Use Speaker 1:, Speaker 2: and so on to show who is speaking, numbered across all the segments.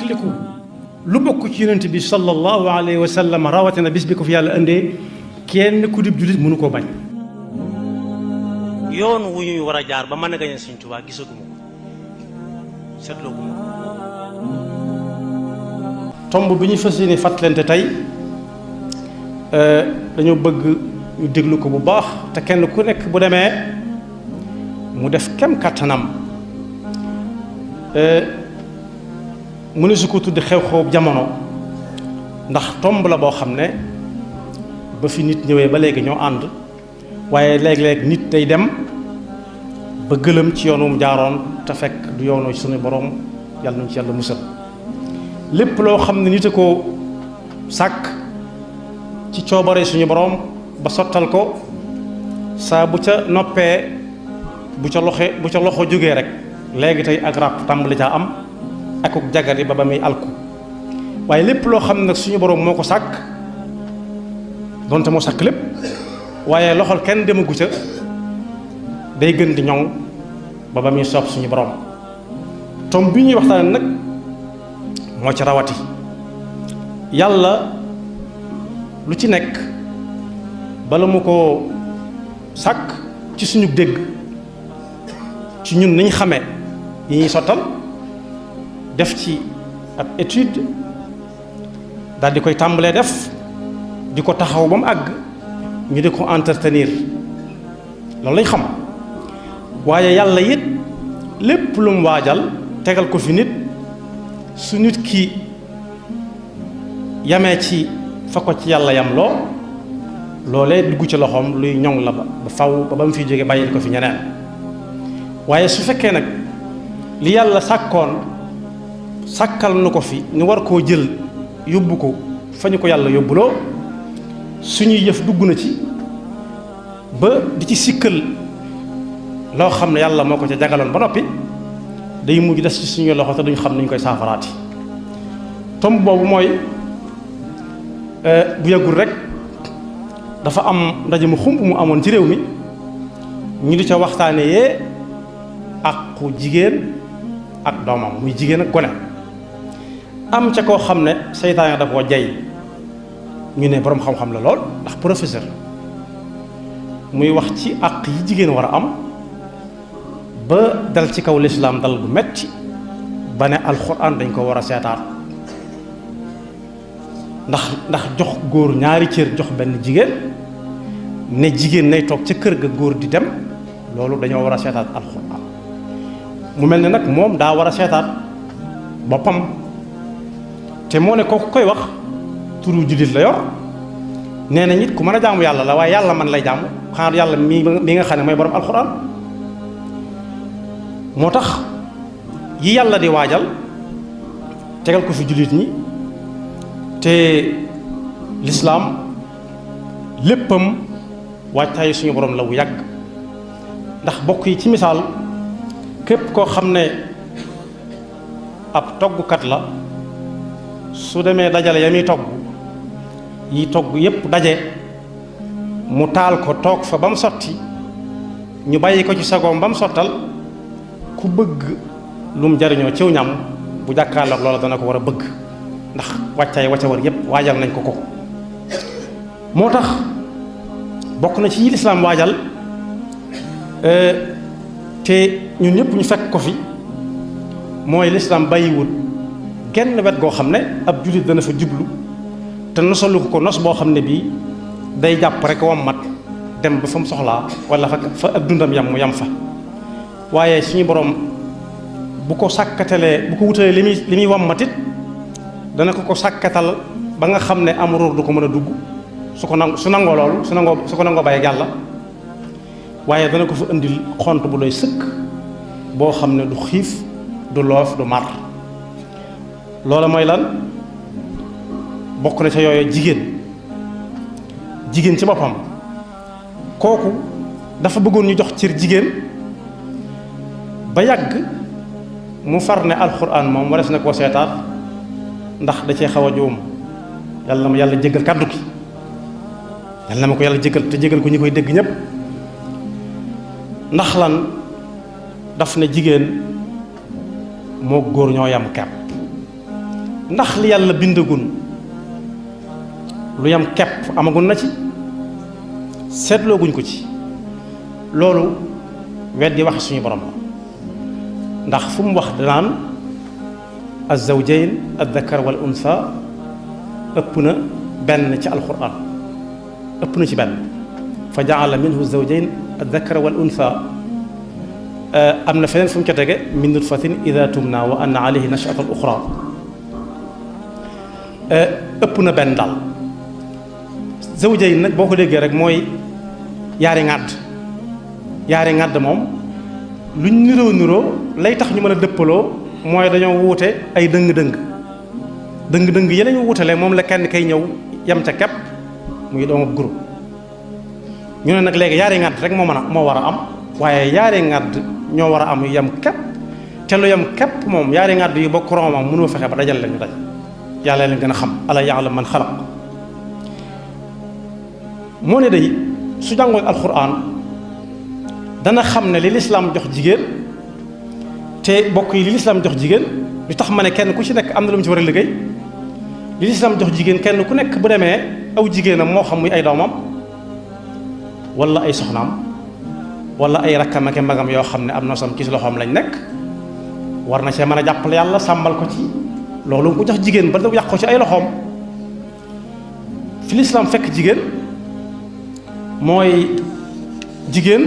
Speaker 1: fàttaliku lu bokk ci yonent bi sallallahu alayhi wa sallam rawatina bis bi ko fi yàlla indee kenn ku dib jullit mënu koo bañ.
Speaker 2: yoon wu ñuy war a jaar ba mën a gañe Sëñ Tuubaa gisaguma ko seetlooguma ko.
Speaker 1: tomb bi ñu fas yéene fàttalante tey dañoo bëgg ñu déglu ko bu baax te kenn ku nekk bu demee mu def kem kàttanam mu ne su ko tudde xew-xew jamono ndax tomb la boo xam ne ba fi nit ñëwee ba léegi ñoo ànd waaye léeg-léeg nit day dem ba gëlëm ci yoonum jaaroon te fekk du yoonu suñu borom yàlla nañu ci yàlla musal. lépp loo xam ne nit a ko sàkk ci coobare suñu borom ba sottal ko saa bu ca noppee bu ca loxo jógee rek léegi tey ak ràpp tàmbali caa am akuk jagari ba muy alku waaye lépp loo xam ne nag suñu borom moo ko sàkk donte moo sàkk lépp waaye loxol kenn demagu ca day gën di ñoŋ ba muy soob suñu borom. tom bi ñuy waxtaane nag moo ci rawati yàlla lu ci nekk bala mu ko sàkk ci suñu dégg ci ñun niñ xamee yi ñuy sottal def ci ab étude daal di koy tàmbalee def di ko taxaw ba mu àgg ñu di ko entretenir loolu lañ xam waaye yàlla it lépp lu mu waajal tegal ko fi nit su nit ki yamee ci fa ko ci yàlla yam loolee dugg ci loxoom luy ñoŋ la ba faw ba mu fi jóge bàyyil ko fi ñeneen waaye su fekkee nag li yàlla sàkkal nu ko fi ñu war koo jël yóbbu ko fa ñu ko yàlla yóbbuloo suñuy yëf dugg na ci ba di ci sikkal loo xam ne yàlla moo ko ca jagaloon ba noppi day mujj des ci suñuy loxo te duñ xam nuñ koy saafaraati. tomb boobu mooy bu yàggul rek dafa am ndaje mu xumb mu amoon ci réew mi ñu di ca waxtaane yee àqu jigéen ak doomam muy jigéen ak gone am ca koo xam ne seytaane da koo jay ñu ne boroom xam-xam la lool ndax professeur muy wax ci àq yi jigéen war a am ba dal ci kaw lislaam dal bu metti ba ne alxuraan dañ ko war a seetaat ndax jox góor ñaari cër jox benn jigéen ne jigéen nay toog ca kër ga góor di dem loolu dañoo war a seetaat alxuraan mu mel ne nag moom daa war a seetaat boppam te moo ne kooku koy wax turu jullit la yor nee na nit ku mën a jaamu yàlla la waaye yàlla man lay jaamu xanaa yàlla mi nga xam ne mooy borom alxuraan moo tax yi yàlla di waajal tegal ko fi jullit ñi te lislaam léppam waajtaayu suñu borom la bu yàgg ndax bokk yi ci misaal képp koo xam ne ab toggkat la su demee dajale ya muy togg yi togg yépp daje mu taal ko toog fa ba mu sotti ñu bàyyi ko ci sagoom ba mu sottal ku bëgg lu mu jariñoo ciw ñam bu jàkkaarloog loola dana ko war a bëgg ndax wàccaay wacca war yépp waajal nañ ko moo tax bokk na ci yi lislaam waajal te ñun ñëpp ñu fekk ko fi mooy lislaam bàyyiwul genn wet goo xam ne ab jullit dana fa jublu te nosalu ko nos boo xam ne bii day jàpp rek wam mat dem ba fa mu soxlaa wala fa ak dundam yam mu yam fa waaye suñu borom bu ko sàkkatalee bu ko wutalee li muy wam matit dana ko sàkkatal ba nga xam ne am ruur du ko mën a dugg su nangoo loolu su ko nangoo bàyyi yàlla waaye dana ko fa indil xont bu doy sëkk boo xam ne du xiif du loof du mar loola mooy lan bokk na ca yooyu jigéen ci boppam kooku dafa bëggoon ñu jox cër jigéen ba yàgg mu far ne alxuraan moom warees na koo seetaat ndax da cee xaw a juum yàlla na ma yàlla jéggal kàddu gi yàlla na ma ko yàlla jéggal te jéggal ko ñi koy dégg ñépp ndax lan daf ne jigéen moo góor ñoo yam kepp ndax li yàlla bindagun lu yam kepp amagun na ci seetlooguñ ko ci loolu weddi wax suñu borom la ndax fu mu wax danaan az-zawjayn ad-dakar wal unsa ëpp na benn ci alquran ëpp na ci benn fa jaala minhu az-zawjayn ad-dakar wal unsa am na feneen fu mu ca tege min nutfatin ida tumna wa anna alayhi nachata al uxra ëpp na benn daal zawjayn nag boo ko déggee rek mooy yaari ŋàdd moom luñ niroo lay tax ñu mën a dëppaloo mooy dañoo wuute ay dëng-dëng yi lañu wuutale moom la kenn kay ñëw yam ca kepp muy doomu groupe ñu ne nag léegi yaari ŋàdd rek moo war a am waaye yaari ŋàdd ñoo war a am yu yam kepp te lu yam kepp moom yaari ŋàdd yu bokk romam mënoo fexe ba dajal lañu daj yàlla leen gën a xam ala ya'lam man xalaq moo ne day su jàngoo alxuraan dana xam ne li lislaam jox jigéen te bokk yi li lislaam jox jigéen lu tax ma ne kenn ku ci nekk am na lu mu ci war a liggéey li lislaam jox jigéen kenn ku nekk bu demee aw jigéenam moo xam muy ay doomam wala ay soxnaam wala ay rakkam ak magam yoo xam ne am na sam ci loxoom lañ nekk war na cee mën a jàppale yàlla sàmbal ko ci loolu nga ko jox jigéen ba da yàq ko ci ay loxoom fi lislaam fekk jigéen mooy jigéen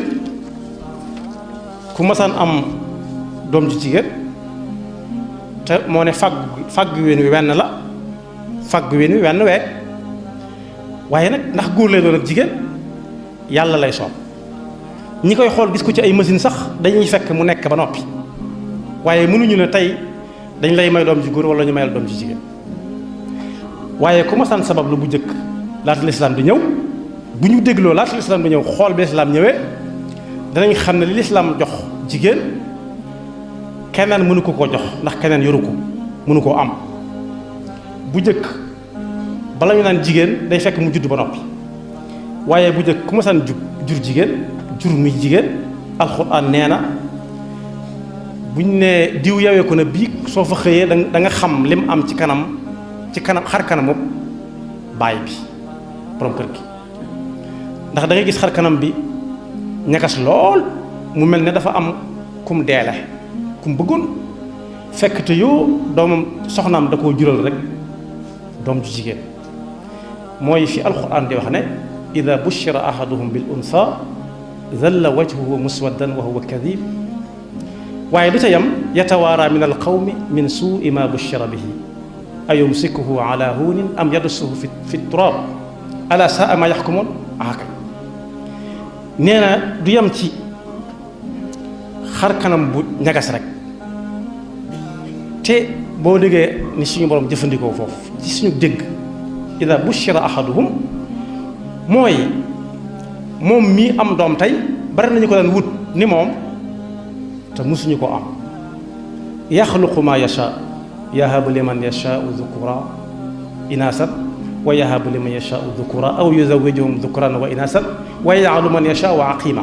Speaker 1: ku masaan am doom ji jigéen te moo ne fàgg ween wi wenn la fàgg ween wi wenn wee waaye nag ndax góor lay doon ak jigéen yàlla lay soob ñi koy xool gis ko ci ay machine sax dañuy fekk mu nekk ba noppi waaye mënuñu ne tey dañ lay may doom ji góor wala ñu mayal doom ji jigéen waaye ku masaan sabab lu bu njëkk laata lislaam di ñëw bu ñu dégloo laata lislaam di ñëw xool bi lislaam ñëwee danañ xam ne li lislaam jox jigéen keneen mënu ko jox ndax keneen yoru ko mënu koo am bu njëkk bala ñu naan jigéen day fekk mu judd ba noppi waaye bu njëkk ku masaan jur jigéen jur muy jigéen alxuraan nee na buñ ne diw yawee ko na bii soo fa xëyee da nga xam lim am ci kanam xar kanamu baay bi borom kër gi ndax da ngay gis xar kanam bi ñagas lool mu mel ne dafa am kum deele kum bëggoon fekk te yoo doomam soxnaam da koo jural rek doom ju jigéen mooy fi alquran di wax ne ida bushira ahaduhum bil unsa zalla wajhuhu muswaddan wa huwa kadhib waaye du ca yam yatawaara min alqawmi min suui ma bushira bihi ayumsikuhu ala hunin am yadussuhu fi turab ala saa ma yaxkumoon aka nee na du yam ci xar kanam bu ñagas rek te boo déggee ni suñu borom jëfandikoo foofu ci suñu dégg ida bushira ahaduhum mooy moom mii am doom tey bari nañu ko daan wut ni moom te musuñu ko am yaxluqu ma yasha yahabu liman yashaau dhukura inasan wa yahabu liman yashaau dhukura aw yuzawijuhum dhukuran wa inasan wa yaj'alu man yashaau aqima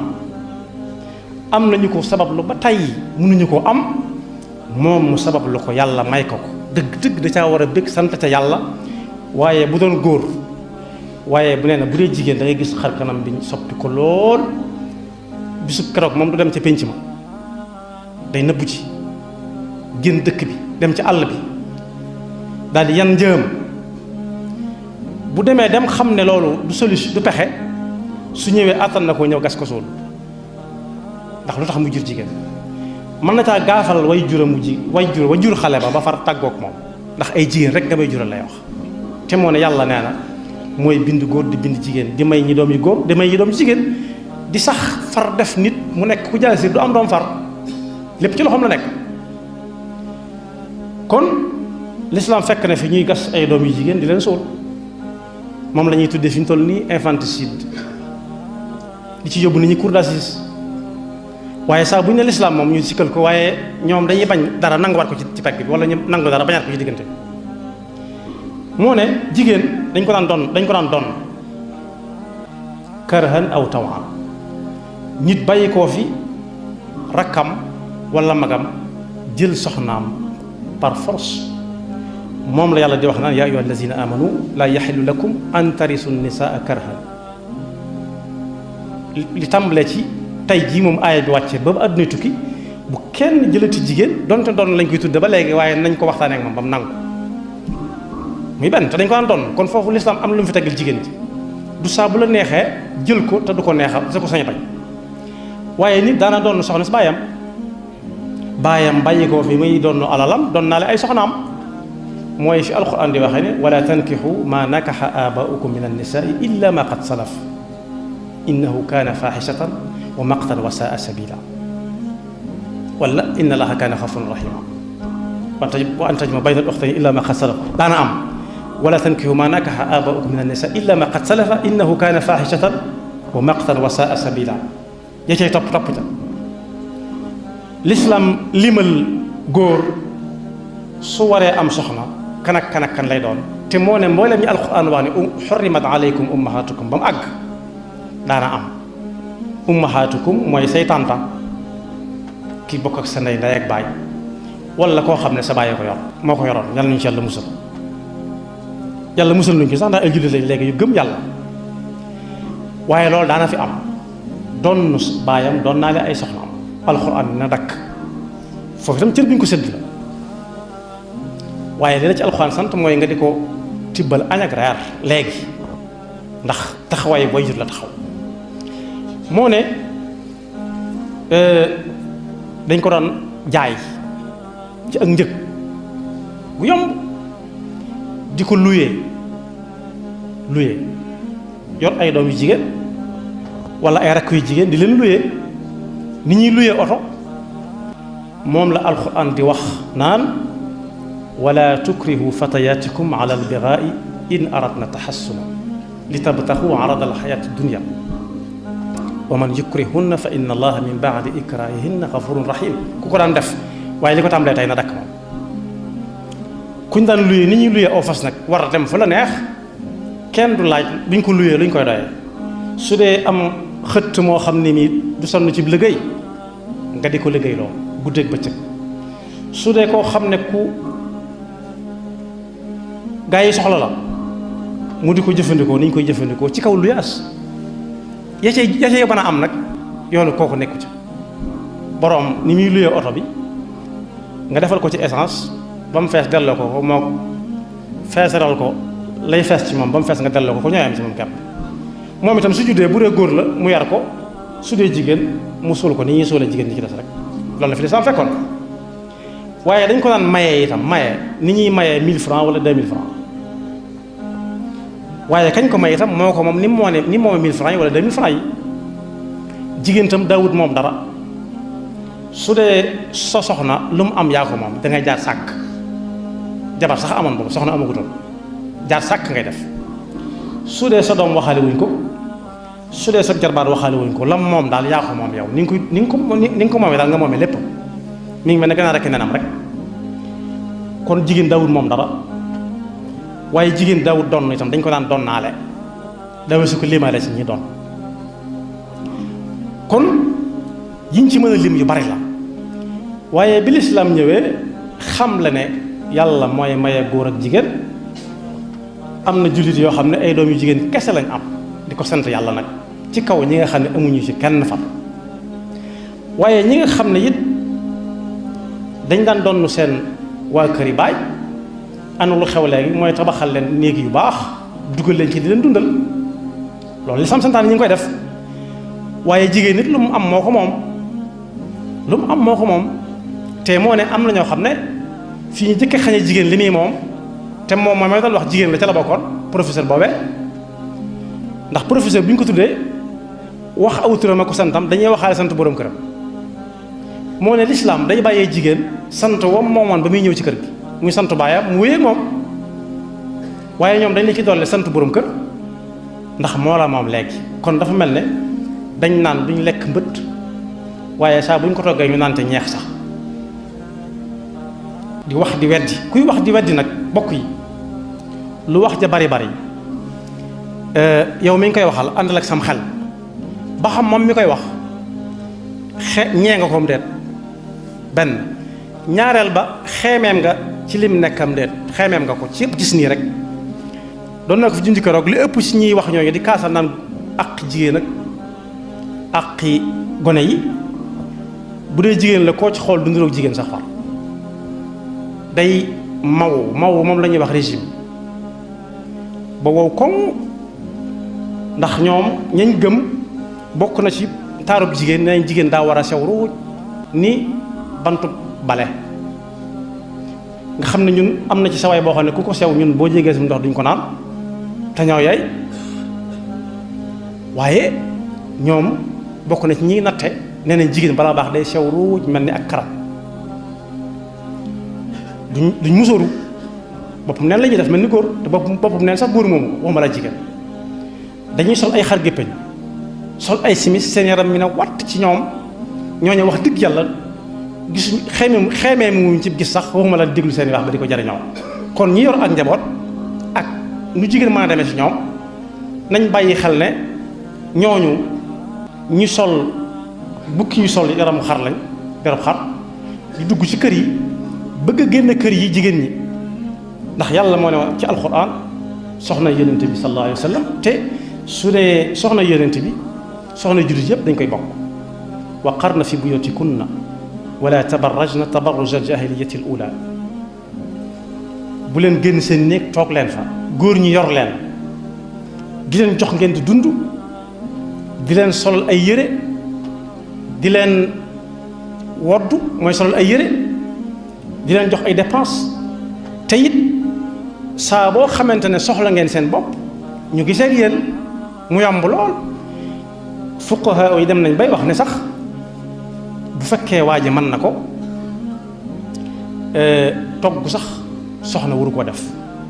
Speaker 1: am nañu ko sabablu ba tey mënuñu ko am moom mu sabablu ko yàlla may ko dëgg da caa war a bëgg sant ca yàlla waaye bu doon góor waaye bu nee na bu dee jigéen da ngay gis xar kanam bi soppi ko lool bisub keroog moom du dem ca pénc ma day nëbbu ci génn dëkk bi dem ci àll bi daal di yan njëm bu demee dem xam ne loolu du solution du pexe su ñëwee attan na ko ñëw gas ko suul ndax lu tax mu jur jigéen mën na caa gaafal way jur xale ba far tàggoog moom ndax ay jigéen rek nga may jural lay wax te moo ne yàlla nee na mooy bind góor di bind jigéen di may ñi doom yi góor di may ñi doom jigéen di sax far def nit mu nekk ku jaasir du am doom far lépp ci loxoom la nekk kon l'islam fekk na fi ñuy gas ay doom yu jigéen di leen suul moom la ñuy tuddee fi ñu toll nii infanticide di ci yóbbu nit ñi cour d'assises waaye saa bu ñu ne l'islam moom ñu sikkal ko waaye ñoom dañuy bañ dara nanguwaat ko ci pegg bi wala ñu nangu dara bañaat ko ci diggante moo ne jigéen dañ ko daan doon karhan aw tawan nit bàyyi koo fi rakkam wala magam jël soxnaam par force moom la yàlla di wax naan yaa ayyuha allazina amanu laa yaxillu lakum an tarisu nisaa karhan li tàmbalee ci tey jii moom aaya bi wàcce ba àdduna tukki bu kenn jëlati jigéen donte doon lañ koy tudde ba léegi waaye nañ ko waxtaanee ak moom ba mu nangu muy benn te dañ ko daan doon kon foofu lislaam am lu mu fi tegal jigéen ji du saa bu la neexee jël ko te du ko neexal sa ko sañ bañ waaye nit daana doon soxna si baayam bàyyi ko fi muy doon alalam doon naa le ay soxnaam mooy fi alquran di waxee ne wala tankixu ma nakaxa abaaukum min annisaai illa ma qad salaf innahu kaana faaxishatan wa maqtan wa saa sabila wala inna allaha kaana xafuran rahima wa an tajma bayna al uxtayni illa ma qad salaf daana am wala tankixu ma nakaxa abaaukum min annisaai illa ma qad salafa innahu kaana faaxishatan wa maqtan wa saa sabila ya cay topp ca l'islam limal góor su waree am soxna kan ak kan lay doon te moo ne mboolem ñi alquran wax ne xurrimat alaykum ummahatukum ba mu àgg daana am ummahatukum mooy say tànta ki bokk ak sa ndey ak baay wala koo xam ne sa baay ko yor moo ko yoroon yàlla nañu ci yàlla musal nañu ci sax ndax ay jullit lañ léegi yu gëm yàlla waaye loolu daana fi am doon baayam doon naa leen ay soxna am alxuraan na dakk foofu itam cër bi ñu ko sédd la waaye li la ci alxuraan sant mooy nga di ko tibbal añ ak reer léegi ndax taxawaay booy jur la taxaw moo ne dañ ko doon jaay ci ak njëg gu yomb di ko luyee yor ay doom yu jigéen wala ay rakk yu jigéen di leen luyee ni ñuy luyee oto moom la alquran di wax naan wala tukrihu fatayatikum ala albigaai in aradna taxassuna li tabtaxu arada alxayaati dunia wa man yukrihunna fa inna allaha min baadi ikrahihinna gafurun rahim ku ko daan def waaye li ko tàmbalee tey na dakk moom kuñ daan luyee ni ñuy luyee aw fas nag war a dem fu la neex kenn du laaj biñ ko luyee luñ koy doyee su dee am xëtt moo xam ne nii du sonn ci liggéey nga di ko liggéey loo guddeeg bëccëg su dee koo xam ne ku gaa yi soxla la mu di ko jëfandikoo ni ñu koy jëfandikoo ci kaw lu yaas ya cay mën a am nag yoonu kooku nekku ci boroom ni muy luyee oto bi nga defal ko ci essence ba mu fees delloo ko moo feesaral ko lay fees ci moom ba mu fees nga delloo ko ñooy am ci moom kepp moom itam su juddee bu dee góor la mu yar ko su dee jigéen mu suul ko ni ñuy suulee jigéen ñi ci des rek loolu la fi lislaam fekkoon waaye dañ ko daan mayee itam maye ni ñuy mayee 1000 francs wala 2000 francs waaye kañ ko may itam moo ko moom ni mu moome 1000 francs yi wala 2000 francs yi jigéen itam daawut moom dara su dee sa soxna lu mu am yaa ko moom da ngay jaar sàkk jabar sax amoon boobu soxna amagutoon jaar sàkk ngay def su dee sa doom waxaale wuñ ko su dee sa jarbaat waxaale wuñ ko lam moom daal yaa ko moom yow ni nga ko moomee daal nga moomee lépp mi ngi mel ne gën a rekk nenam rek kon jigéen daawut moom dara waaye jigéen daawut doon itam dañ ko daan doon naale dawee su ko limaale ci ñi doon kon yiñ ci mën a lim yu bari la waaye bi lislaam ñëwee xam la ne yàlla mooy maye góor ak jigéen am na jullit yoo xam ne ay doom yu jigéen kese lañ am di ko sant yàlla nag ci kaw ñi nga xam ne amuñu ci kenn far waaye ñi nga xam ne it dañ daan donn seen waa kër yi baay anu lu xew léegi mooy tabaxal leen néeg yu baax dugal leen ci di leen dundal loolu li sam santaan ñi ngi koy def waaye jigéen nit lu mu am moo ko moom te moo ne am na ñoo xam ne fii ñu jëkke xañe jigéen li muy moom te moom mooy doon wax jigéen la ca la bokkoon professeur boobee ndax professeur bu ñu ko tuddee wax aw turam ak ko santam dañuy waxaale sant borom këram moo ne lislaam day bàyyee jigéen sant wam moomoon ba muy ñëw ci kër gi muy sant baayam mu wéyeeg moom waaye ñoom dañ la ci doole sant borom kër ndax moo la moom léegi kon dafa mel ne dañ naan duñ lekk mbët waaye saa buñ ko toggee ñu naan te ñeex sax di wax di weddi kuy wax di weddi nag bokk yi lu wax ja bari yow mi ngi koy waxal àndal ak sam xel ba xam moom mi koy wax ñee nga koom deet benn ñaareel ba xeemeem nga ci lim nekkam déet xeemeem nga ko ci gis nii rek doon na ko fi junj keroog li ëpp si ñuy wax ñooñu di kaasal naan ak jigéen ak aqi gone yi bu dee jigéen la koo ci xool du niroog jigéen sax far day maw moom la ñuy wax régime ba wow koŋ ndax ñoom ñañ gëm bokk na ci taarub jigéen nee nañ jigéen daa war a sew ruuj ni bantu bale nga xam ne ñun am na ci sawaay boo xam ne ku ko sew ñun boo jégee suñu ndox duñ ko naan te ñoo yaay waaye ñoom bokk na ci ñi natte nee nañ jigéen balaa baax day sew ruuj mel ni ak karat duñ musóoru boppam neen la ñuy def mel ni góor te boppam neen sax góor moomu waxuma la jigéen dañuy sol ay xar géppeñ sol ay simis seen yaram mi ne watt ci ñoom ñooñu wax dëgg yàlla gisuñ xeemee mu ci gis sax waxuma la déglu seen wax ba di ko jariñoo kon ñi yor ak njaboot ak nu jigéen mën a demee ci ñoom nañ bàyyi xel ne ñooñu ñu sol bukki yu sol yaramu xar lañ yaramu xar di dugg ci kër yi bëgg a génn kër yi jigéen ñi ndax yàlla moo ne ci alquran soxna yonent bi sallallahu alayhi wa sallam te su dee soxna yonent bi soxna jullit yëpp dañ koy bokk wa qarna fi buyutikunna wala tabarrajna tabarruja jahiliyati al-ula bu leen génn seen néeg toog leen fa góor ñi yor leen di leen jox ngeen di dund di leen solal ay yére di leen woddu mooy solal ay yére di leen jox ay dépense te it saa boo xamante ne soxla ngeen seen bopp ñu gisee ak yéen mu yomb lool fuqaha yi dem nañ bay wax ne sax bu fekkee waa ji mën na ko togg sax soxna waru koo def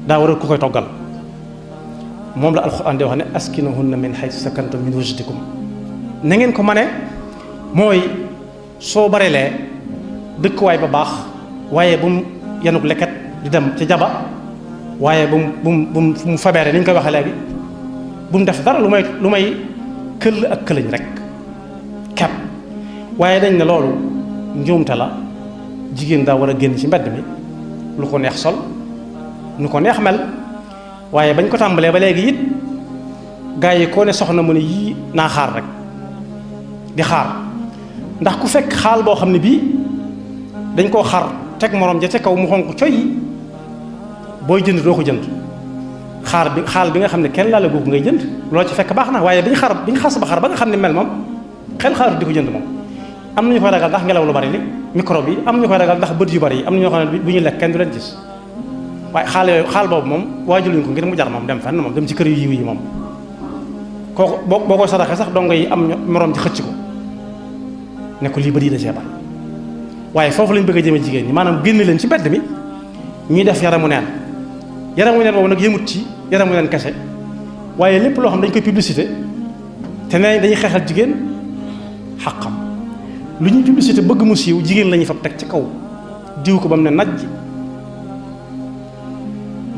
Speaker 1: daa war a ku koy toggal moom la alxuraan di wax ne askinuhunna min haythu sakantum min wujdikum na ngeen ko mane mooy soo barelee dëkkuwaay ba baax waaye bu mu yanuk leket di dem ca jaba waaye bu mu fabeere ni ñu koy waxee léegi bu mu def dara lu may këll ak këlañ rek kepp waaye dañ ne loolu njuumte la jigéen daa war a génn ci mbedd mi lu ko neex sol nu ko neex mel waaye bañ ko tàmbalee ba léegi it gaa yi koo ne soxna mu ne yii naa xaar rek di xaar ndax ku fekk xaal boo xam ne bii dañ koo xar teg morom ja ca kaw mu xonq coy booy jënd doo ko jënd xaal bi nga xam ne kenn laala googu ngay jënd loolu ci fekk baax na waaye biñ xas ba xar ba nga xam ne mel moom xel xaaru di ko jënd moom am nañu koy ragal ndax ngelaw lu bari li microbe yi am nañu koy ragal ndax bët yu bari yi am na ñoo xam ne bu ñu lekk kenn du leen gis waaye xaal boobu moom waajuluñ ko ngir mu jar moom dem fenn moom dem ci kër yu yiw yi moom kooku boo koy saraxee sax dongo yi am moroom ci xëcc ko ne ko lii bari da cee bari waaye foofu lañ bëgg a jëme jigéen ñi maanaam génn leen ci mbedd mi ñuy def yaramu neen boobu nag yëmut ci yaramu neen kese waaye lépp loo xam dañ koy publicité te nee dañuy xeexal jigéen xaqam lu ñuy publicité bëgg mu siiw jigéen la ñuy fab teg ci kaw diw ko ba mu ne najj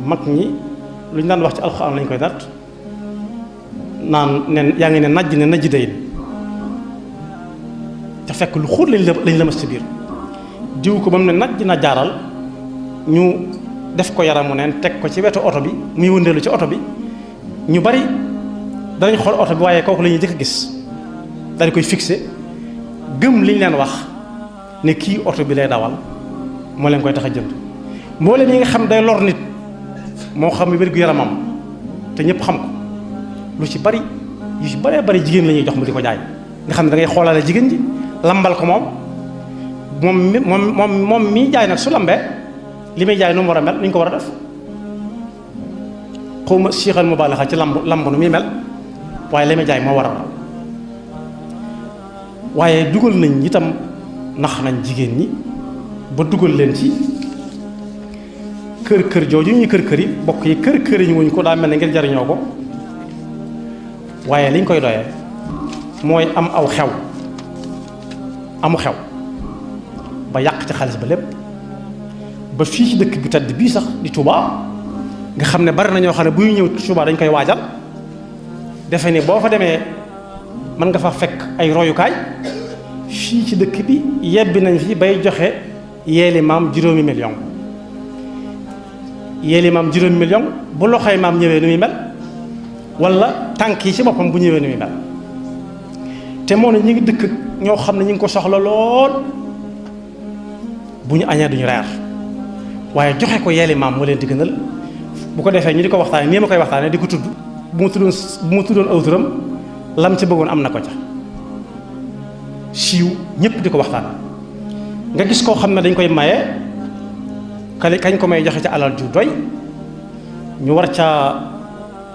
Speaker 1: mag ñi lu ñu daan wax ci alxuraan lañ koy natt naan ne yaa ngi ne najj day te fekk lu xóot lañ lëmas ci biir diw ko ba mu ne najj na jaaral ñu def ko yaramu neen teg ko ci wetu oto bi muy wëndeelu ci oto bi ñu bari danañ xool oto bi waaye kooku la ñuy jëkk a gis dañ koy fixé gëm liñ leen wax ne kii oto bi lay dawal moo leen koy tax a jënd mboolem yi nga xam day lor nit moo xam ne wér-gu-yaramam te ñëpp xam ko lu ci bari yu ci baree bari jigéen la ñuy jox mu di ko jaay nga xam ne da ngay xoolaale jigéen ji lambal ko moom mi jaay nag su lambee li may jaay nu mu war a mel ni ñu ko war a def xaw ma siixal mubaalaxa ci lamb nu muy mel waaye li may jaay moo war a raw waaye dugal nañ itam nax nañ jigéen ñi ba dugal leen ci kër jooju ñuy kër yi bokk yi kër yi ñu wuñ ko daa mel ne ngir jariñoo ko waaye liñ koy doyee mooy am xew ba yàq ci xaalis ba lépp ba fii ci dëkk bi tedd bii sax di Touba nga xam ne bari na ñoo xam ne buy ñëw Touba dañ koy waajal defe ni boo fa demee mën nga fa fekk ay royukaay fii ci dëkk bi yebbi nañ fi bay joxe yeeli maam 5 million yéeli maam juróom million bu loxoy maam ñëwee nu muy mel wala tànk yi ci boppam bu ñëwee nu muy mel te moo ne ñi ngi dëkk ñoo xam ne ñi ngi ko soxla lool bu ñu añee duñu reer waaye joxe ko yeeli maam moo leen di gënal bu ko defee ñu di ko waxtaane nii ma koy waxtaane di ko tudd bu ma tuddoon aw turam lam ci bëggoon am na ko ca siiw ñëpp di ko waxtaane nga gis koo xam ne dañ koy maye kañ ko may joxe ca alal ju doy ñu war ca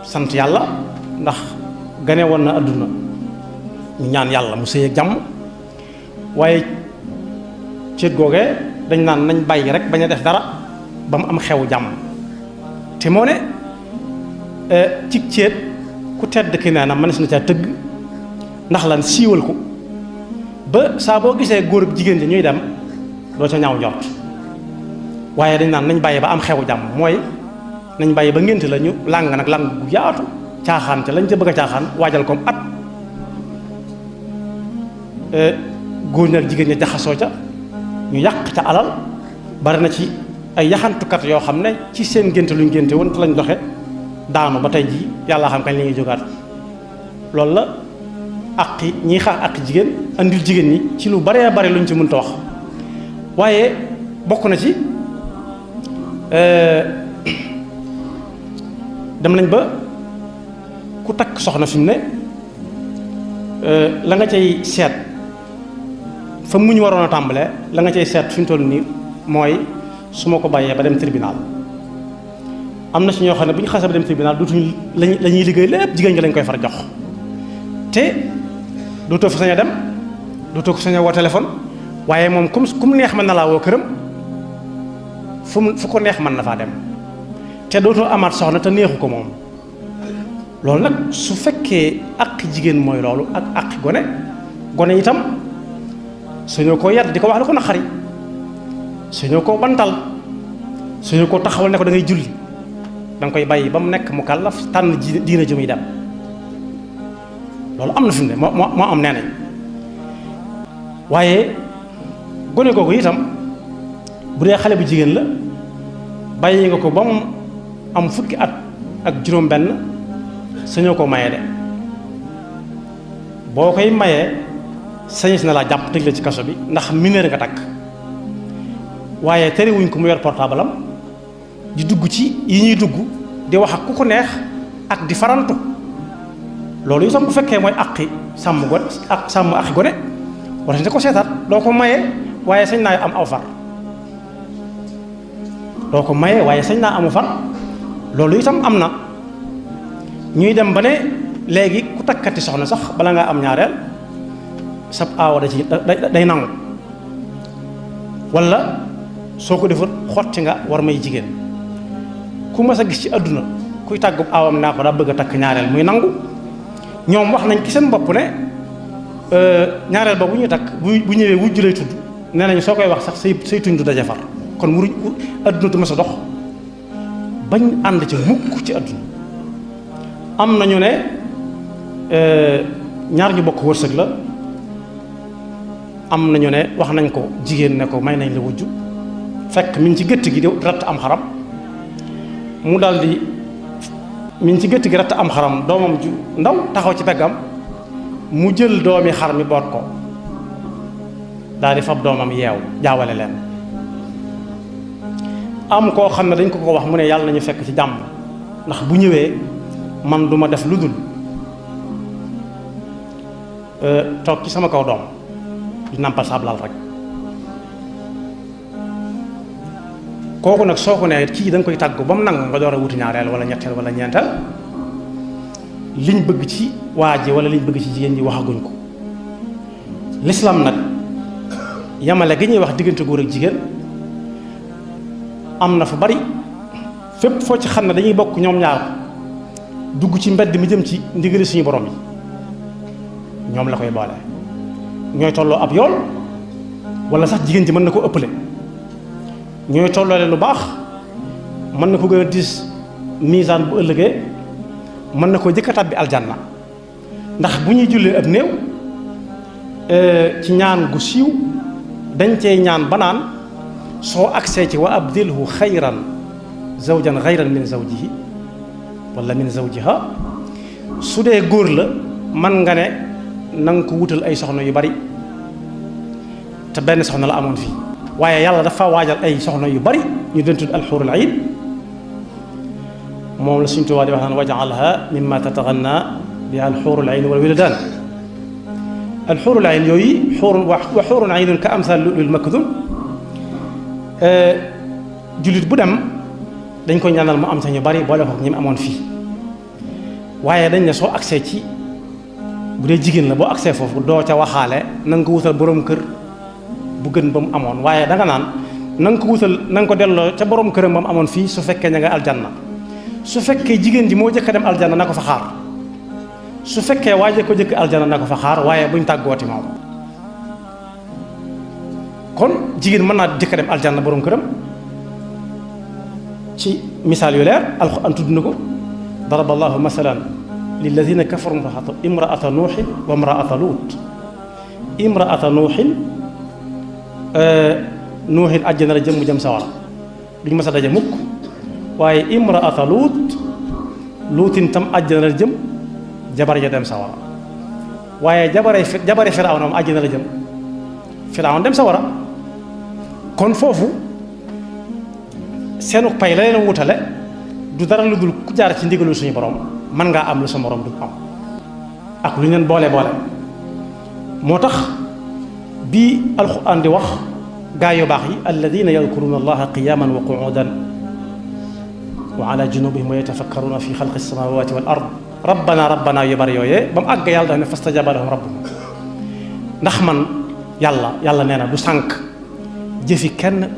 Speaker 1: sant yàlla ndax gane woon na àdduna ñu ñaan yàlla mu sëy ak jàmm waaye céet googee dañ naan nañ bàyyi rek bañ a def dara ba mu am xewu jàmm te moo ne cig céet ku tedd ki nee na mënees na caa tëgg ndax lan siiwal ko ba saa boo gisee góor ak jigéen ji ñuy dem doo ca ñaaw njort waaye dañ naan nañ bàyyi ba am xewu jàmm mooy nañ bàyyi ba ngénte la ñu làng nag làng gu yaatu caaxaan ca lañ ca bëgg a caaxaan waajal ko at góor ñi ak jigéen ñi jaxasoo ca ñu yàq ca alal bari na ci ay yaxantukat yoo xam ne ci seen ngénte luñ ngénte woon te lañ doxe daanu ba tey jii yàlla xam kañ la ñuy jógaat loolu la aqi ñiy xaar aqi jigéen andil jigéen ñi ci lu baree bare luñ ci mënta wax waaye bokk na ci dem nañ ba ku takk soxna fi mu ne la nga cay seet fa mu ñu waroon a tàmbalee la nga cay seet fi mu toll nii mooy su ma ko bàyyee ba dem tribunal am na ci ñoo xam ne bu ñu xasee ba dem tribunal dootuñu la ñuy liggéey lépp jigéen gi lañ koy far jox te dootoo fa sañ a dem dootoo ko sañ a woo téléphone waaye moom comme neex mën na laa woo këram fu ko neex mën na faa dem te dootoo amaat soxna te neexu ko moom loolu nag su fekkee ak jigéen mooy loolu ak gone itam suñu ko yedd di ko wax la ko naqari suñu ko bantal suñu ko taxawal ne ko da ngay julli da nga koy bàyyi ba mu nekk mu kàllaf tànn diina ju muy dem loolu am na fi mu ne moo am nee nañ waaye gone googu itam bu dee xale bu jigéen la bàyyi nga ko ba mu am fukki at ak juróom benn sañoo ko maye de boo koy mayee sañis na laa jàpp tëj la ci kaso bi ndax mineur nga takk waaye terewuñ ko mu yor portable am di dugg ci yi ñuy dugg di wax ak ku ko neex ak di farantu loolu itam bu fekkee mooy aqi sàmm gone ak sàmm aqi gone war nañ ko seetaat doo ko maye waaye sañ naa am aw far doo ko maye waaye sañ naa amu far loolu itam am na ñuy dem ba ne léegi ku takkati soxna sax bala ngaa am ñaareel sab aawa da ci day nangu wala soo ko defut xotti nga war may jigéen ku mas a gis ci àdduna kuy tàggub aawam naa ko daa bëgg a takk ñaareel muy nangu ñoom wax nañ ci seen bopp ne ñaareel ba bu ñuy takk bu ñëwee wujj lay tudd nee nañ soo koy wax sax say tuñ du daje far kon wuruñ àdduna du mas a dox bañ ànd ci mukk ci àdduna am nañu ne ñaar ñu bokk wërsëg la am nañu ne wax nañ ko jigéen ne ko may nañ la wujj fekk mi ngi ci gétt gi di ratt am xaram mu daldi mi ngi ci gétt gi ratt am xaram doomam ju ndaw taxaw ci peggam mu jël doomi xar mi boot ko daal di fab doomam yeew jaawale leen am koo xam ne dañ ko wax mu ne yàlla nañu fekk ci jàmm ndax bu ñëwee man duma def lu dul toog ci sama kaw doom di nàmpal sablal rek kooku nag soo ko nee kii da nga koy tàggu ba mu nangu nga door a wuti ñaareel wala ñetteel wala ñeenteel liñ bëgg ci waa ji wala liñ bëgg ci jigéen ji waxaguñ ko l'islam nag yamale gi ñuy wax diggante góor ak jigéen am na fu bari fépp foo ci xam ne dañuy bokk ñoom ñaar dugg ci mbedd mi jëm ci ndigali suñu borom yi ñoom la koy boole ñooy tolloo ab yool wala sax jigéen ji mën na ko ëppale ñooy tolloole lu baax mën na ko gën a diis misaan bu ëllëgee mën na koo jëkka tàbbi aljanna ndax bu ñuy jullee ab néew ci ñaan gu siiw dañ cey ñaan ba naan soo agsee ci wa abdilhu xayran zawjan ghayran min zawjihi wala min zawjiha su dee góor la man nga ne na nga ko wutal ay soxna yu bari te benn soxna la amoon fii waaye yàlla dafa waajal ay soxna yu bari ñu doon tudd alxuurul ayn moom la suñu Tuubaa di wax naan waj'alha mimma tataghanna biha alxuurul ayn wal wildaan alxuurul ayn yooyu wa xuurun aynun ka amsal lu'lu'il makdum jullit bu dem dañ koy ñaanal mu am sax ñu bari boole ko ñi mu amoon fii waaye dañ ne soo agsee ci bu dee jigéen la boo agsee foofu doo ca waxaale na nga ko wutal borom kër bu gën ba mu amoon waaye danga naan na nga ko wutal na nga ko delloo ca borom këram ba mu amoon fii su fekkee ña nga aljanna su fekkee jigéen ji moo jëkk a dem aljanna na ko fa xaar su fekkee waaje ko jëkk aljanna na ko fa xaar waaye buñ tàggooti moom kon jigéen mën naa jëkk a dem aljanna borom këram ci misaal yu leer alxuraan tudd na ko daraba allahu masalan lilladina kafaru imraata nuuxin wa imraata luut imraata nuuxin nuuxin àjjana la jëm mu jëm sawara duñu mës a daje mukk waaye imraata luutin tam àjjana la jëm jabar ja dem sawara waaye jabare Firawna moom àjjana la jëm Firawna dem sawara kon foofu seenu pay la leen wutale du dara lu dul ku jaar ci ndigalu suñu borom mën ngaa am lu sa morom du am ak lu ñu leen boole moo tax bii alxuraan di wax gaa yu baax yi alladina yadkuruna allaha qiyaman wa qu'udan wa ala junubihim wa yatafakkaruna fi xalqi samawati wal ard rabbana yu bari yooyee ba mu àgg yàlla daf ne fastajaba lahum rabbuhum ndax man yàlla nee na du sànq jëfi kenn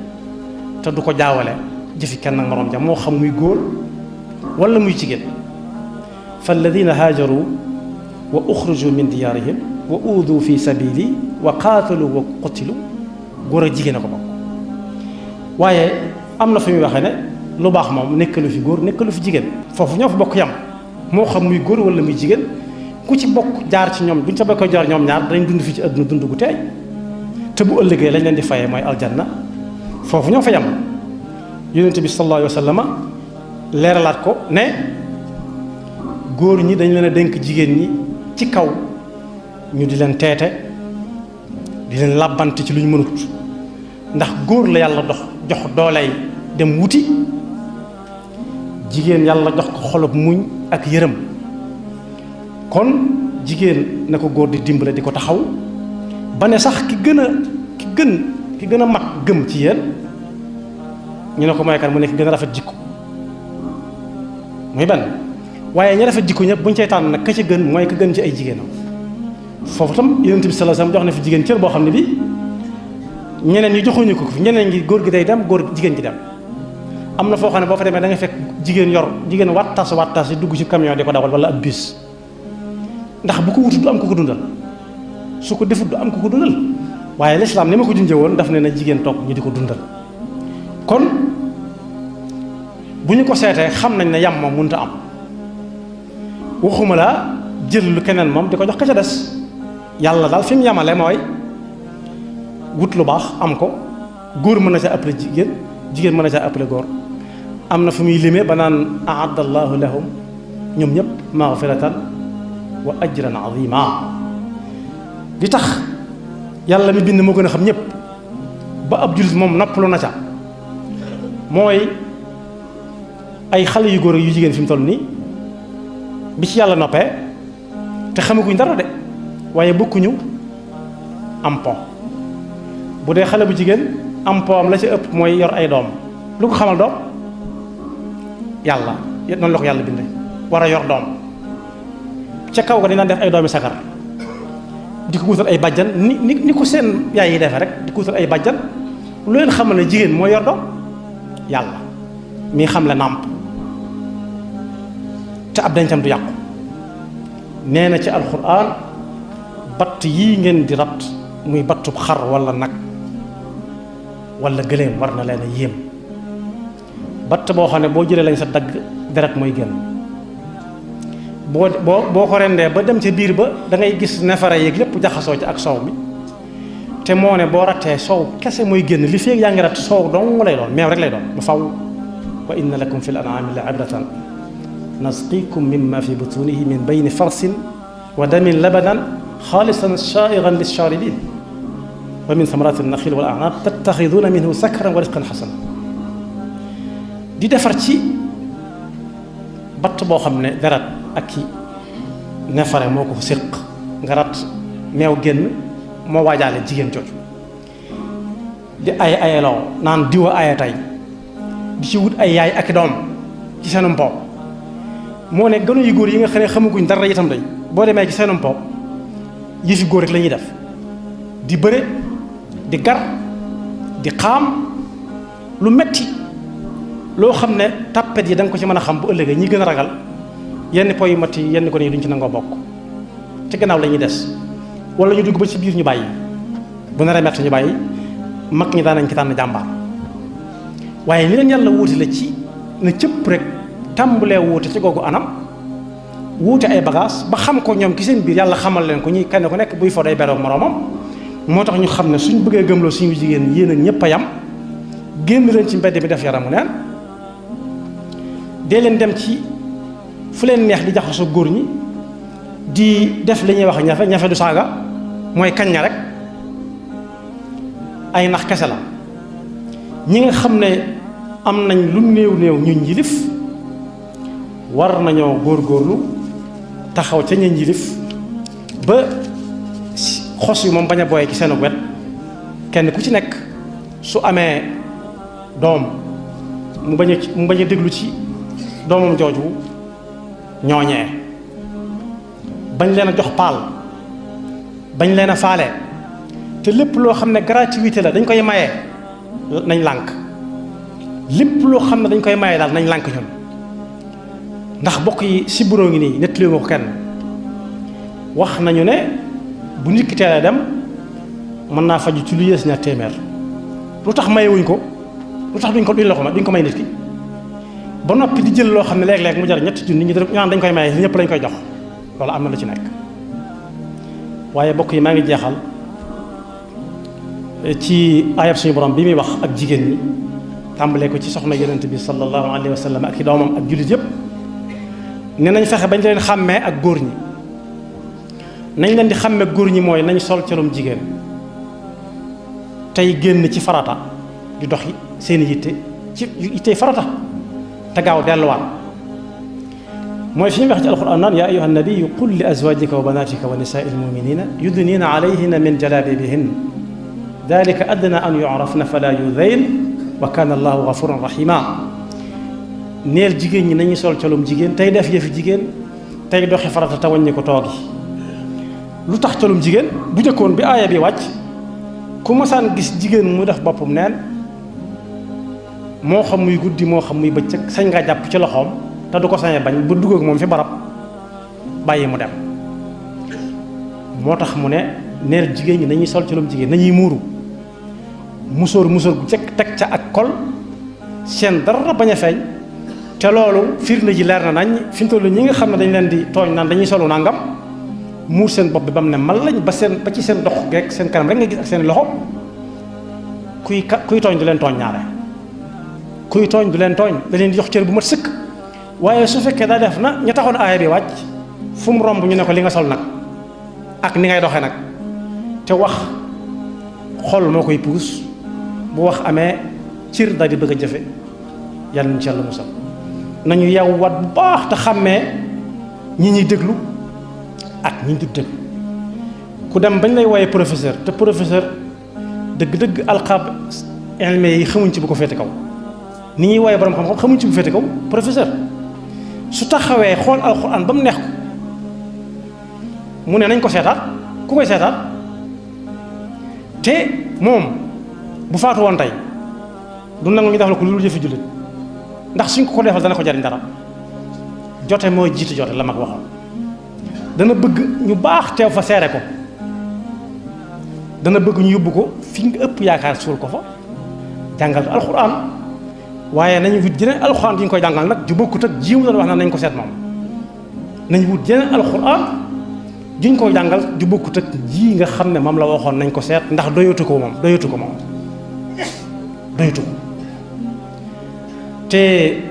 Speaker 1: te du ko jaawale jëfi kenn ak moroom ja moo xam muy góor wala muy jigéen falladina haajaru wa uxriju min diyaarihim wa uudu fi sabili wa qaatalu wa qutilu góor ak jigéen a ko bokk waaye am na fu muy waxee ne lu baax moom nekkalu fi góor nekkalu fi jigéen foofu ñoo fa bokk yam moo xam muy góor wala muy jigéen ku ci bokk jaar ci ñoom buñ sa bokkee jaar ñoom ñaar danañ dund fii ci àdduna dund gu teey te bu ëllëgee lañ leen di fayee mooy aljanna foofu ñoo fa yam yonent bi sallallahu alayhi wa sallam leeralaat ko ne góor ñi dañ leen a dénk jigéen ñi ci kaw ñu di leen teete di leen làbbante ci lu ñu mënut ndax góor la yàlla jox dooley dem wuti jigéen yàlla jox ko xolub muñ ak yërëm kon jigéen na ko góor di dimbale di ko taxaw ba ne sax ki gën a mat gëm ci yéen ñu ne ko mooy kan mu ne ki gën a rafet jikko muy benn waaye ñi rafet jikko ñëpp bu ñu cay tànn nag ka ci gën mooy ka gën ci ay jigéenam foofu tam yonent bi sallallahu alayhi wasallam jox na fi jigéen cër boo xam ne bi ñeneen ñi joxuñu ko fi ñeneen ñi góor gi day dem jigéen gi dem am na foo xam ne boo fa demee da nga fekk jigéen wattas yi dugg ci camion di ko dawal wala ab bus ndax bu ko wutut du am ko ko dundal su ko defut du am ko ko dundal waaye lislaam ni ma ko junjee woon daf ne na jigéen toog ñu di ko dundal kon bu ñu ko seetee xam nañ ne yam moom mënut a am waxuma la jël lu keneen moom di ko jox ka ca des yàlla daal fi mu yamale mooy wut lu baax am ko góor mën na ca ëppale jigéen mën na ca ëppale góor am na fu muy limee ba naan a'adda allahu lahum ñoom ñëpp maghfiratan wa ajran azima di tax yàlla mi bind moo gën a xam ñëpp ba ab jullit moom noppalu na ca mooy ay xale yu góor yu jigéen fi mu toll nii bi ci yàlla noppee te xamaguñ dara de waaye bokkuñu am po bu dee xale bu jigéen am po am la ci ëpp mooy yor ay doom lu ko xamal doom yàlla noonu la ko yàlla bindee war a yor doom ca kaw ga dina def ay doomi sagar di ko wutal ay bàjjan ni ko seen yaay yi defee rek di ko wutal ay bàjjan lu leen xamal ne jigéen mooy yor doom yàlla mi xam le nàmp te ab dencam du yàqu nee na ci alxuraan batt yii ngeen di rat muy battub xar wala nag wala gëléem war na leen a yéem batt boo xam ne boo jëlee lañ sa dagg deret mooy génn boo ko rendee ba dem ca biir ba da ngay gis nefare yeeg lépp jaxasoo ci ak soow mi te moo ne boo rattee soow kese mooy génn li feeg yaa ngi rat soow dong lay doon meew rek lay doon ba faw wa inna lakum fi l an'ami la ibratan nasqikum mimma fi butunihi min bayni farsin wa damin labanan xaalisan shaa'igan lishaaribin wa min samarati naxil wal a'naab tattaxiduuna minhu sakran wa risqan xasana di defar ci batt boo xam ne deret ak ki nefare moo ko séq nga rat meew génn moo waajaale jigéen jooju di ay ayeloo naan diwa aya tey di ci wut ay yaay ak doom ci seenum po moo ne gënu yu góor yi nga xam ne xamaguñ dara itam day boo demee ci seenum po yi fi góor rek la ñuy def di bëre di gar di xaam lu metti loo xam ne tàppet yi da nga ko ci mën a xam bu ëllëgee ñi gën a ragal yenn po yu metti yenn ko ne duñ ci nangoo bokk ci gannaaw la ñuy des wala ñu dugg ba ci biir ñu bàyyi bu naree metti ñu bàyyi mag ñi daan nañ ci tànn jàmbaar waaye ni leen yàlla wuute la ci na cëpp rek tàmbulee wuute ci googu anam wuute ay bagage ba xam ko ñoom ki seen biir yàlla xamal leen ko ñuy kenn ku nekk buy fo day beroog moroomam moo tax ñu xam ne suñ bëggee gëmloo suñu jigéen yéen ak ñëpp a yam génn leen ci mbedd mi def yaramu neen dee leen dem ci fu leen neex di jaxasoo góor ñi di def li ñuy wax ñafe du saaga mooy kañ ña rek ay nax kese la ñi nga xam ne am nañ lu néew ñu njilif war nañoo góorgóorlu taxaw ca ña njilif ba xos yi moom bañ a booyee ci seenu wet kenn ku ci nekk su amee doom mu bañ a déglu ci doomam jooju ñooñee bañ leen a jox paal bañ leen a faale te lépp loo xam ne gratuité la dañ koy maye nañ lànk lépp loo xam ne dañ koy maye daal nañ lànk ñun ndax bokk yi si bureau ngi nii nettali ma ko kenn wax nañu ne bu nit ki teelee dem mën naa faju ci lu yées ñaar téeméer lu tax mayewuñ ko lu tax duñ ko may nit ki ba noppi di jël loo xam ne léeg-léeg mu jar ñetti junni ñu naan dañ koy maye li ñëpp lañ koy jox loolu am na lu ci nekk waaye bokk yi maa ngi jeexal ci ayab suñu borom bi muy wax ak jigéen ñi tàmbalee ko ci soxna yonent bi sallallahu alayhi wa sallam ak i doomam ak jullit yëpp ne nañ fexe bañ leen xàmmee ak góor ñi nañ leen di xàmmee góor ñi mooy nañ sol colum jigéen tey génn ci farata di doxi seeni yitte ci yittey farata te gaaw delluwaat mooy fi ñu wax ci alquran naan yaa ayyuha nabiyu qul li azwajika wa banatika wa nisaai almuminina yudnina alayhinna min jalabibihin dalika adna an yu'rafna fala yudayn wa kana allahu gafuran rahima neel jigéen ñi nañu sol colum jigéen tey def yëfi jigéen tey doxi farata te wàññi ko toogi lu tax colum jigéen bu jëkkoon bi aaya bi wàcc ku masaan gis jigéen muy def boppam neen moo xam muy guddi moo xam muy bëccëg sañ nga jàpp ci loxoom te du ko sañee bañ ba dugg ak moom fi barab bàyyi mu dem moo tax mu ne neel jigéen ñi nañuy sol colum jigéen nañuy muuru musóor gu jëkk teg ca ak kol seen dara bañ a feeñ te loolu firnde ji leer na nañ fi mu toll ñi nga xam ne dañ leen di tooñ naan dañuy solu nangam muur seen bopp bi ba mu ne mal lañ ba ci seen dox geek seen kanam rek nga gis ak seen loxo kuy tooñ du leen tooñ ñaare kuy tooñ du leen tooñ da leen di jox cër bu mat sëkk waaye su fekkee daa def na ña taxoon aaya bi wàcc fu mu romb ñu ne ko li nga sol nag ak ni ngay doxee nag te wax xol moo koy puus bu wax amee cër daal di bëgg a jëfe yàlla nañu ci yàlla musal nañu yewwaat bu baax te xàmmee ñi ñuy déglu ak ñi ñu dul déglu ku dem bañ lay wooyee professeur te professeur dëgg-dëgg alxaab ilme yi xamuñ ci bu ko féete kaw ni ñuy wooyee borom xam-xam xamuñ ci bu féete kaw professeur su taxawee xool alxuraan ba mu neex ko mu ne nañ ko seetaat ku koy seetaat te moom bu faatu woon tey du nangu ñu defal ko lu jëfi jullit ndax suñ ko defal dana ko jariñ dara jote mooy jiitu jote la mag waxoon dana bëgg ñu baax teew fa seere ko dana bëgg ñu yóbbu ko fi nga ëpp yaakaar suul ko fa jàngal alxuraan waaye nañu wut jeneen alxuraan yi ñu koy jàngal nag ju bokkut ak ji mu doon wax na nañ ko seet moom nañu wut jeneen alxuraan juñ koy jàngal ju bokkut ak ji nga xam ne moom la waxoon nañ ko seet ndax doyatu ko moom te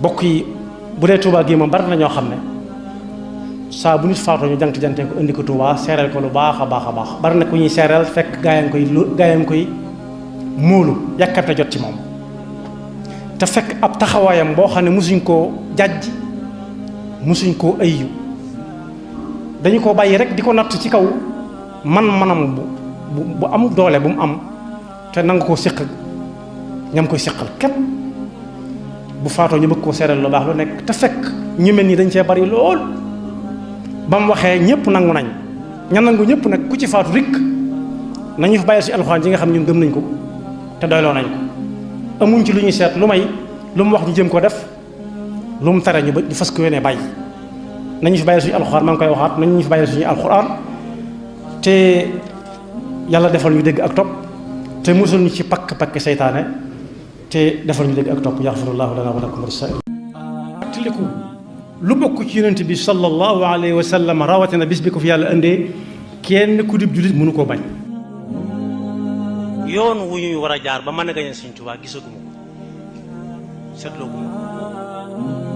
Speaker 1: bokk yi bu dee Touba gii moom bari na ñoo xam ne saa bu nit faatoo ñu jant ko indi ko Touba seereel ko lu baax a baax a baax bari na ku ñuy seereel fekk gaayam koy móolu yàkkarte jot ci moom te fekk ab taxawaayam boo xam ne musuñ koo jàjj musuñ koo ayyu dañu ko bàyyi rek di ko natt ci kaw man-manam bu am doole bu mu am te nangu koo séq ñam koy séqal képp bu faatoo ñu bëgg koo seeral lu baax lu nekk te fekk ñu mel nii dañ cee bari lool ba mu waxee ñëpp nangu nañ ña nangu ñëpp nag ku ci faatu rikk nañu fa bàyyi si alxuraan yi nga xam ñun gëm nañ ko te doyloo nañ ko amuñ ci lu ñuy seet lu may lu mu wax ñu jëm ko def lu mu tere ñu fas ko yéene bàyyi nañu fi bàyyi suñu alxuraan maa ngi koy waxaat nañu fi bàyyi suñu alxuraan te yàlla defal ñu dégg ak topp te musul ñu ci pakk seytaane te defal ñu dégg ak topp yaxfirullahu lana wa lakum tiliku lu bokk ci yonent bi sallallahu alayhi wa sallam rawatina bis bi ko fi yàlla indee kenn ku dib jullit mënu koo bañ.
Speaker 2: yoon wu ñuy war a jaar ba mën a gañe Sëñ Tuubaa gisaguma ko seetloo guma ko